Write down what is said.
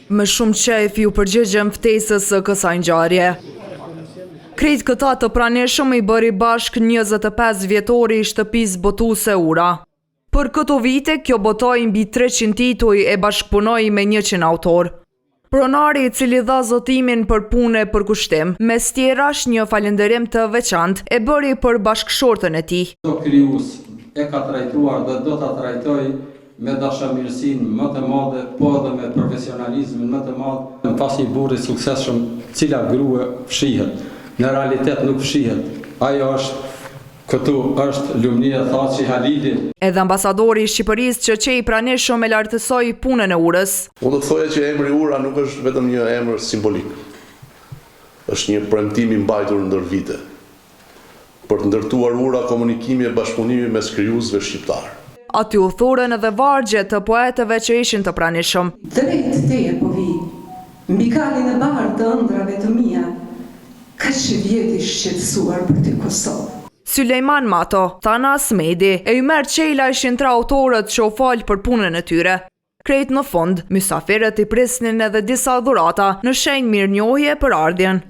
Me shumë qejf iu përgjigjëm ftesës së kësaj ngjarje. Krejt këta të pranishëm i bëri bashkë 25 vjetori i shtëpisë botuese Ura. Për këto vite, kjo botoi mbi 300 tituj e bashkëpunoi me 100 autorë. Pronari i cili dha zotimin për punë e përkushtim, mes tjerash një falënderim të veçantë e bëri për bashkëshorten e tij. Çdo krijues e ka trajtuar dhe do ta trajtojë me dashamirësinë më të madhe, po edhe me profesionalizmin më të madh. Pas një burri të suksesshëm, cila grua fshihet? Në realitet nuk fshihet. Ajo është këtu, është Lumnije Thaçi Halili. Edhe ambasadori i Shqipërisë që qe i pranishëm e lartësoi punën e Urës. Unë do të thoja që emri Ura nuk është vetëm një emër simbolik. Është një premtim i mbajtur ndër vite. Për të ndërtuar ura komunikimi e bashkëpunimi mes krijuesve shqiptarë. Aty u thurën edhe vargje të poetëve që ishin të pranishëm. Drejt teje po vij, mbi kalin e bardhë të ëndrrave të mia, kaq vjet i shqetësuar për ty Kosovë. Sylejman Mato, Thanas Medi e Ymer Çela ishin tre autorët që u fol për punën e tyre. Krejt në fund, mysafirët i prisnin edhe disa dhurata në shenjë mirënjohje për ardhjen.